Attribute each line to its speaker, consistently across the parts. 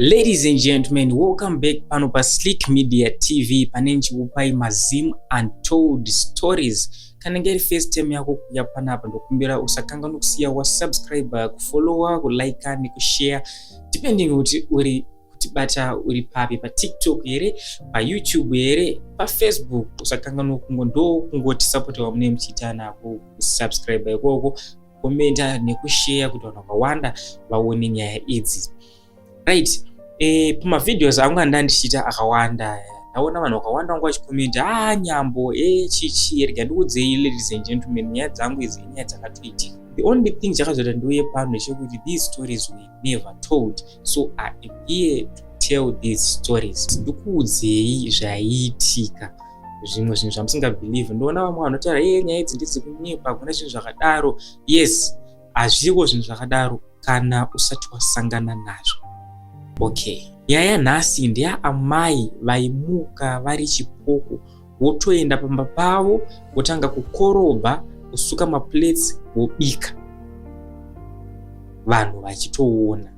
Speaker 1: Ladies and gentlemen, welcome back pano paSlick Media TV, pane ndichikupai maZim untold stories. Kana iri first time yako kuuya panapa, ndokumbira usakanganwa kusiya wasubscribe, kufollowa, kulika nekushare, depending kuti uri kutibata uri papi, paTikTok here, paYouTube here, paFacebook. Usakanganwa kungo ndo kungotisapota wamune muchiita nako kusubscribe ikoko, kukomenta nekushare kuti vanhu vakawanda vaone nyaya idzi, right? Pamavideos angu anda ndichiita akawanda, ndaona vanhu vakawanda vangu vachikomenta, "A nyambo e chichi." Rega ndikuudzei, ladies and gentlemen, nyaya dzangu idzi inyaya dzakatoitika. The only thing chakazoita ndiuye pano ndechekuti these stories were never told, so I am here to tell these stories. Ndikuudzei zvaiitika, zvimwe zvinhu zvamusingabelieve. Ndoona vamwe vanotaura, "E, nyaya idzi ndedzekunyepa, hakuna zvinhu zvakadaro." Yes, hazviko zvinhu zvakadaro kana usati wasangana nazvo. Okay, nyaya yanhasi ndeyaamai vaimuka vari chipoko, votoenda pamba pavo, votanga kukorobha, kusuka maplates, vobika, vanhu vachitoona.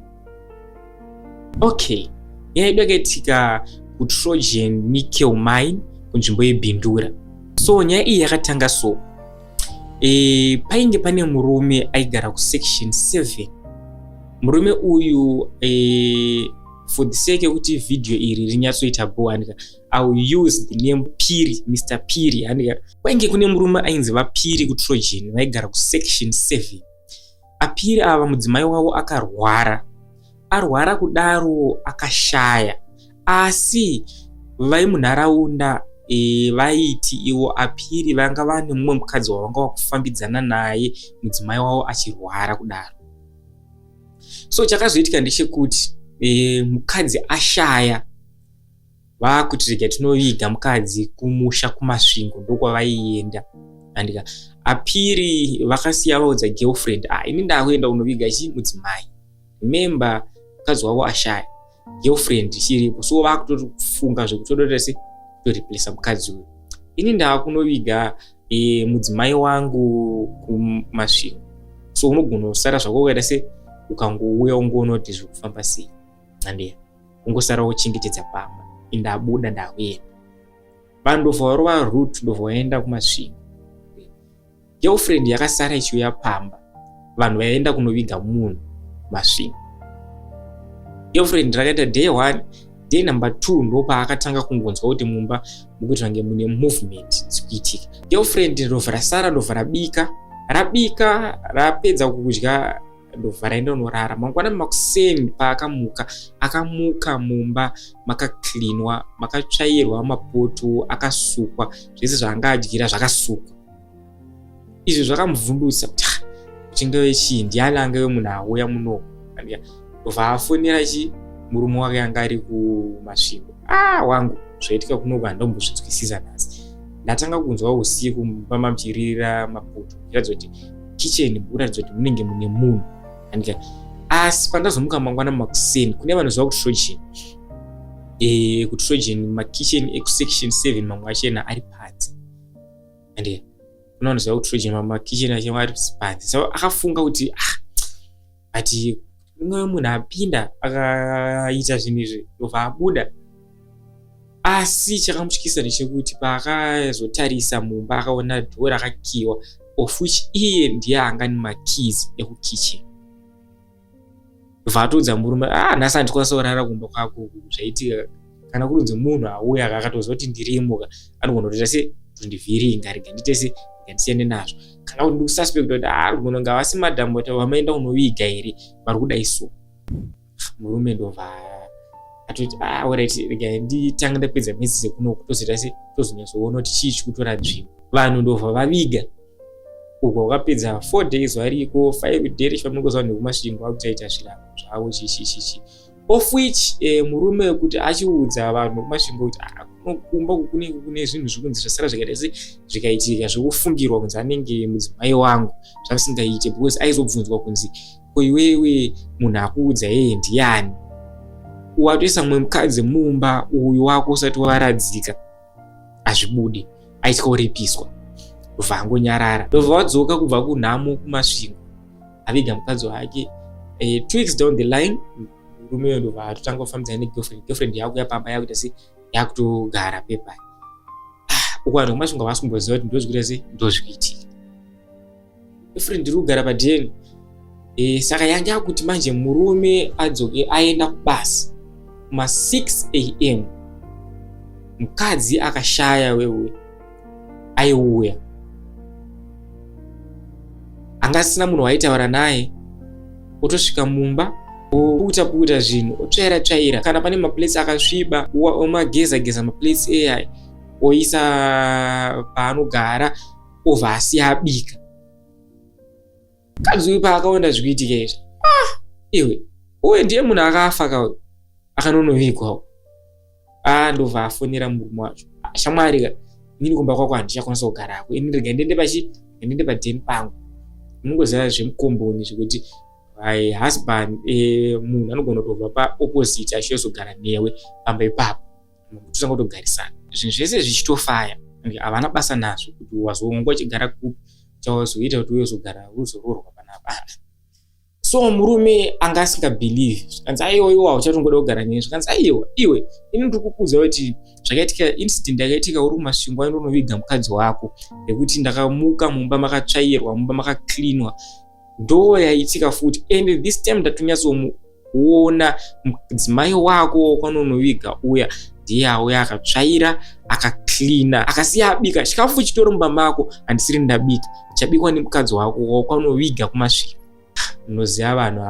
Speaker 1: Okay, nyaya yedu yakaitika kuTrojan Nickel Mine, kunzvimbo yeBindura. So nyaya iyi yakatanga so, painge pane murume aigara kusection 7. Murume uyu, for the sake yekuti vhidhiyo iri rinyatsoita bo, handika, I will use the name Piri, Mr Piri, handika. Kwainge kune murume ainzi vaPiri kuTrojan, vaigara kusection 7. Apiri ava, mudzimai wavo akarwara. Arwara kudaro, akashaya, asi vaimunharaunda vaiti ivo Apiri vanga vane mumwe mukadzi wavanga vakufambidzana naye, mudzimai wavo achirwara kudaro. So chakazoitika ndechekuti mukadzi ashaya, vakuti rega tinoviga mukadzi kumusha kuMasvingo, ndokwavaienda, andika. Apiri vakasiya vaudza girlfriend, "Ah, ini ndakuenda kunoviga chi mudzimai." Remember, mukadzi wavo ashaya, girlfriend ichiripo, so vakutofunga zvekutodota se kutoreplaca mukadzi uyu. "Ini ndaakunoviga mudzimai wangu kuMasvingo, so unogona kusara zvako ukaita se ukangouya ungoona kuti zviri kufamba sei, andiya ungosara wochengetedza pamba. Indabuda, ndakuenda." Vanhu ndobva varova route, ndobva vaenda kuMasvingo. Girlfriend yakasara ichiuya pamba, vanhu vaienda kunoviga munhu Masvingo. Girlfriend rakaita day one, day number two, ndopaakatanga kungonzwa kuti mumba mukuti vange mune movement dzikuitika. Girlfriend ndobva rasara, ndobva rabika. Rabika, rapedza kudya, ndobva raenda unorara. Mangwana makuseni paakamuka, akamuka mumba makaklinwa, makatsvairwa, mapoto akasukwa, zvese zvaanga adyira zvakasukwa. Izvi zvakamuvhundutsa kuti, "Ah, chingave chii? Ndiani angave munhu auya muno?" Ndobva afonera chi murume wake anga ari kuMasvingo. "Ah, wangu, zvaitika kunoku handombozvinzwisisa. Nhasi ndatanga kunzwa usiku mumba mamuchiririra mapoto, kuratidza kuti kitchen, kuratidza kuti munenge mune munhu, andika. Asi pandazomuka mangwana makuseni, kune vanoziva kuTrojan, kuTrojan makitchen ekusection 7 mamwe achena ari panze, and kuna vanoziva kuTrojan makitchen acho ari panze. So akafunga kuti, "Ah, but umwe munhu apinda akaita zvinhu izvi, ndobva abuda." Asi chakamutyisa ndechekuti paakazotarisa mumba, akaona dhoo rakakiwa, of which iye ndiye anga nemakeys ekukitchen. Bva atoudza murume, "Ah, nhasi handikwanisa kurara kumba kwako. Zvaitika kana kurinzi munhu auya akatoziva kuti ndirimo, anogona kutoita se kutondivhiringa. Rega ndiite se rega ndisiyane nazvo. Kana kuti ndikususpect kuti, ah, gona kunge havasi madhamu vamaenda kunoviga here vari kudai so." Murume ndobva atoti, "Ah, alright, rega nditanga ndapedza mhedzi dzekunoku, tozoita se tozonyatsoona kuti chii chikutora nzvimbo." Vanhu ndobva vaviga uko, vakapedza 4 days variko, 5 days. Pamunongoziva vanhu vekuMasvingo vakutoita zvirango zvavo, chichichichi, of which murume wekuti achiudza vanhu vekuMasvingo kuti, "Ah, kumba kunenge kune zvinhu zvikunzi zvasara zvikaita se zvikaitika, zvekufungirwa kunzi anenge mudzimai wangu," zvasingaite, because aizobvunzwa kunzi, "Ko iwewe munhu akuudza yeye ndiani? Watoisa mumwe mukadzi mumba uyu wako usati waradzika, hazvibudi." Aitya kuripiswa, ndobva angonyarara. Ndobva vadzoka kubva kunhamo kuMasvingo, aviga mukadzi wake. 2 weeks down the line, Murume uyo ndobva atotanga kufambidzana negirlfriend. Girlfriend yakuya pamba, yakuita se yakutogara pepa. Ah, uko vanhu kuMasvingo havasi kumboziva kuti ndozvikuita sei, ndozvikuitika. Girlfriend ndiri kugara padheni. Saka yange akuti manje murume adzoke aenda kubasa kuma 6 am, mukadzi akashaya wewe aiuya anga asina munhu waitaura naye, otosvika mumba, opukuta pukuta zvinhu, otsvaira tsvaira, kana pane maplates akasviba omageza geza maplates ai, oisa paanogara, obva asiya abika. Mukadzi uyu paakaona zvikuitika izvi, ah, iwe, uye ndiye munhu akafa kauyu akanonovigwawo. Ah, ndobva afonera murume wacho. "Ah, shamwari ka, inini kumba kwako handichakwanisa kugarako. Ini rega ndiende pachi ndiende padheni pangu." Unongoziva zvemukomboni zvekuti my husband, munhu anogona kutobva paopposite achiyozogara newe pamba ipapo, totanga kutogarisana, zvinhu zvese zvichitofaya. Havana basa nazvo kuti wazonga uchigara kupi, chawazoita kuti uyozogara uzoroorwa panapa. So murume anga asingabelieve. Zvikanzi, "Aiwa, iwe hauchatongoda kugara neni." Zvikanzi, "Aiwa iwe, ini ndiri kukuudza kuti zvakaitika, incident yakaitika uri kuMasvingo, waenda unoviga mukadzi wako, nekuti ndakamuka mumba makatsvairwa, mumba makacleanwa, ndo yaitika futi, and this time ndatonyatsomuona mudzimai wako kwanonoviga uya, ndiye auya akatsvaira, akacleana, akasiya abika chikafu chitori mumba mako. Handisiri ndabika, chabikwa nemukadzi wako wakwanoviga kuMasvingo." Unoziva vanhu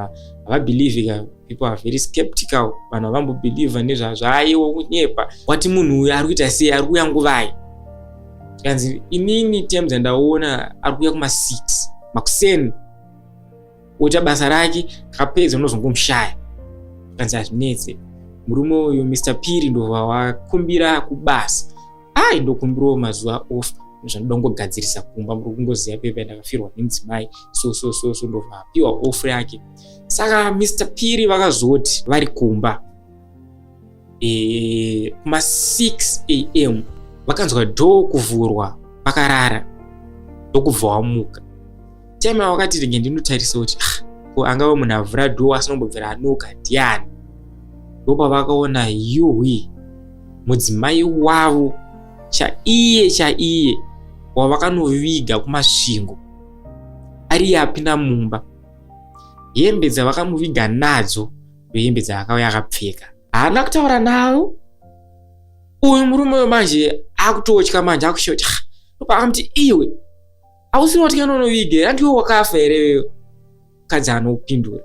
Speaker 1: havabelieve ka, people are very skeptical. Vanhu havambobelieva nezvazvaiwa, kunyepa. Wati munhu uyu ari kuita sei, ari kuuya nguvai? Kanzi, "Inini time dzandaona ari kuuya kuma6 makuseni, oita basa rake, akapedza unozongomushaya." Kanzi, "Hazvinetse." Murume uyu, Mr Piri, ndobva wakumbira kubasa, "Ai, ndokumbirawo mazuva off, zvanoda kungogadzirisa kumba. Muri kungoziva pepa ndakafirwa nemudzimai, so so so so." Ndobva apiwa off yake. Saka Mr Piri vakazoti vari kumba kuma6 am, vakanzwa door kuvhurwa vakarara, ndokubva wamuka. Time wakati, "Rege ndinotarisa kuti, ah, ko angava munhu avhura door asina kumbobvira anoka ndiani?" Ndopavakaona yuhwi, mudzimai wavo chaiye chaiye wavakanoviga kuMasvingo ari apinda mumba. Hembe dzavakamuviga nadzo ndohembe dzaakauya akapfeka. Haana kutaura navo uyu murume uyu. Manje akutotya, manje akushiva kuti ndopa. Iwe, hausiri wati kanonoviga, andiwe wakafa here? Mukadzi anopindura.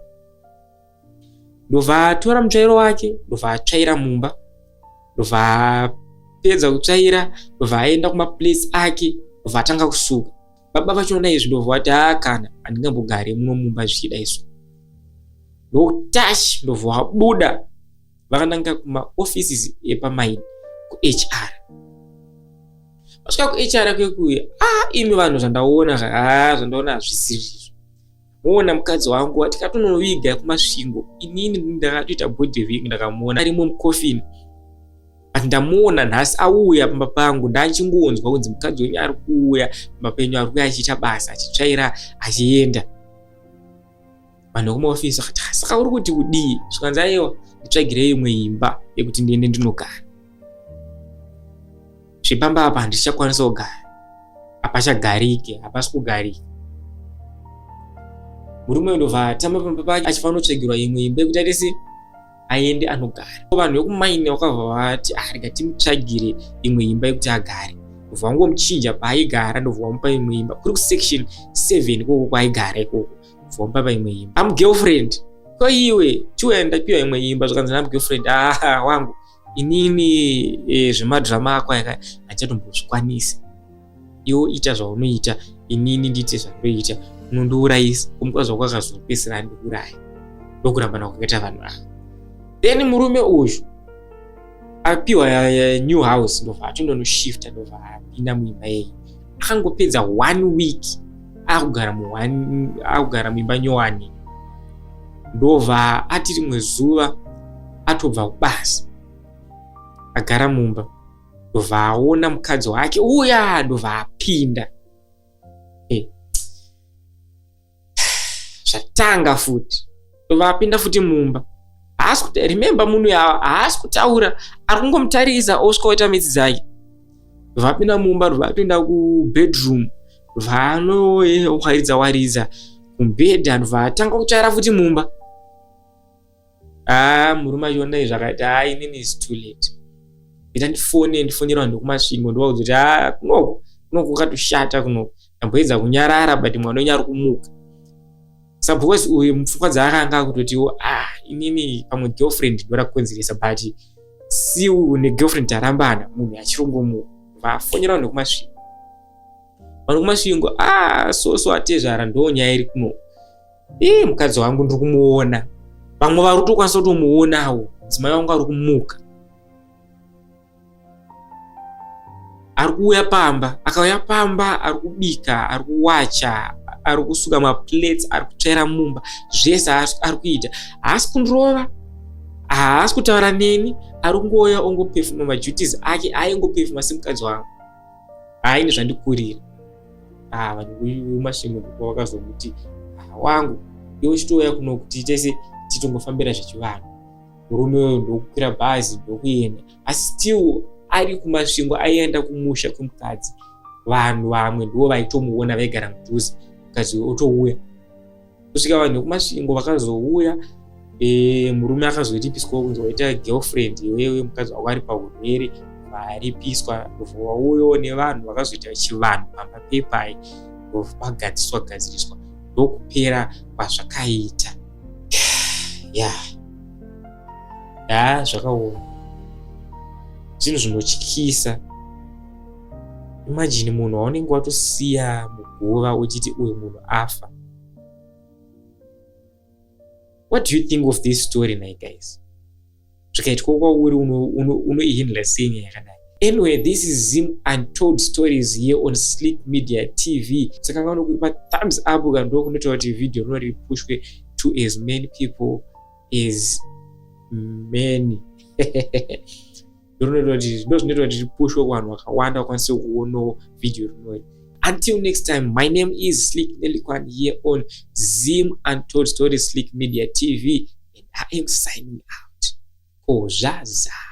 Speaker 1: Ndobva atora mutsvairo wake, ndobva atsvaira mumba, ndobva apedza kutsvaira, ndobva aenda kumaplates ake, ndobva atanga kusuka. Baba vachiona izvi, ndobva vati, "Haa, kana handingambogari muno mumba zvichida isu." Ndotashi, ndobva wabuda, vakananga kumaoffices epamaini, kuHR. Vasvika kuHR kwekuya, "A, imi vanhu, zvandaona, ha, zvandaona hazvisiri izvo. Muona mukadzi wangu watikatonoviga kuMasvingo, inini ndakatoita body viewing, ndakamuona arimo mucoffin, but ndamuona nhasi auya pamba pangu. Ndachingonzwa kunzi mukadzi wenyu ari kuuya pamba penyu, ari kuuya achiita basa, achitsvaira, achienda." Vanhu vekumaofisi vakati, "Ah, saka uri kuti kudii?" Zvikanzi, "Aiwa, nditsvagirei imwe imba yekuti ndiende ndinogara. Zvepamba apa handichakwanisa kugara, hapachagarike, hapasi kugarika." Murume ndobva atamba pamba pake, achifanira kutsvagirwa imwe imba yekuti aite se aende anogara. Vanhu vekumaini vakabva vati, "Ah, rega timutsvagire imwe imba yekuti agare." Ndobva vangomuchinja paaigara, ndobva vamupa imwe imba kuri kusection 7 ikoko kwaaigara ikoko. Ndobva vamupa paimwe imba. Amugirlfriend, "Ko iwe, chiuya, ndapiwa imwe imba." Zvakanzi namugirlfriend, "Ah, wangu, inini zvemadhirama ako aka handichatombozvikwanisi. Iwe ita zvaunoita, inini ndiite zvandoita. Unondiurayisa." Kumukadzi wako akazopedzisira andiuraya. Ndokurambana kwakaita vanhu ava. Then murume uyu apiwa new house, ndobva atondonoshifta, ndobva apinda muimba yei. Akangopedza one week akugara muimba nyowani, ndobva ati rimwe zuva atobva kubasa, agara mumba, ndobva aona mukadzi wake uya, ndobva apinda. Zvatanga futi. Ndobva apinda futi mumba. Haasi remember, munhu haasi kutaura, ari kungomutarisa, osvika oita maths dzake. Vapinda mumba, vatoenda kubedroom, vanowaridza waridza kumubhedha, vatanga kutsvaira futi mumba. Ah, murume achiona izvi akati, "Ha, inini is too late, ita ndifone." Ndifonera vanhu vekuMasvingo, ndovaudza kuti, "Ha, kunoku kunoku kwakatoshata kunoku. Ndamboedza kunyarara, but mwana wenyu ari kumuka." Suppose uyu mupfungwa dzaakanga akutotiwo, "Ah, inini pamwe girlfriend ndoda kukonzeresa, but siu negirlfriend tarambana, munhu achirongomuka." Vafonera vanhu vekuMasvingo. Vanhu vekuMasvingo, "Ah, so atezvara, ndo nyaya iri kuno. Ii, mukadzi wangu ndiri kumuona, vamwe vari kutokwanisa kutomuonawo. Mudzimai wangu ari kumuka, ari kuuya pamba. Akauya pamba, ari kubika, ari kuwacha, ari kusuka maplates, ari kutsvaira mumba, zvese ari kuita. Haasi kundirova, haasi kutaura neni, ari kungouya ongopefuma maduties ake aingopefuma semukadzi wangu. Haini zvandikurira." Ah, vanhu veMasvingo ndipo vakazomuti, "Ah, wangu, iwe uchitouya kuno kuti tese titongofambira zvechivanhu." Murume uyu ndokukwira bhazi, ndokuenda, asi still ari kuMasvingo aienda kumusha kwemukadzi. Vanhu vamwe ndivo vaitomuona, vaigara mudhuze. Mukadzi otouya kusvika vanhu vekuMasvingo vakazouya. Murume akazoripiswawo kunzi waita girlfriend iwewe, mukadzi wako ari paurwere. Varipiswa, vauyawo nevanhu vakazoita chivanhu pamba pepai, pagadziriswa gadziriswa, ndokupera kwazvakaita. Ya ya, zvakaoma, zvinhu zvinotyisa. Imagine munhu waunenge watosiya muguva uchiti uyu munhu afa. What do you think of this story nai guys? Zvikaitwa kwauri, unoihandla sei nyaya yakadai? Anyway, this is Zim Untold Stories here on Slick Media TV. Saka nganokuipa thumbs up ka, ndo kunoita kuti video rino ripushwe to as many people as many. Ndo zvinoita kuti ripushwe kuvanhu vakawanda, vakwanise kuonawo video rinori. Until next time, my name is Slick Nelikwan here on Zim Untold Stories, Slick Media TV, and I am signing out. Kozvaza.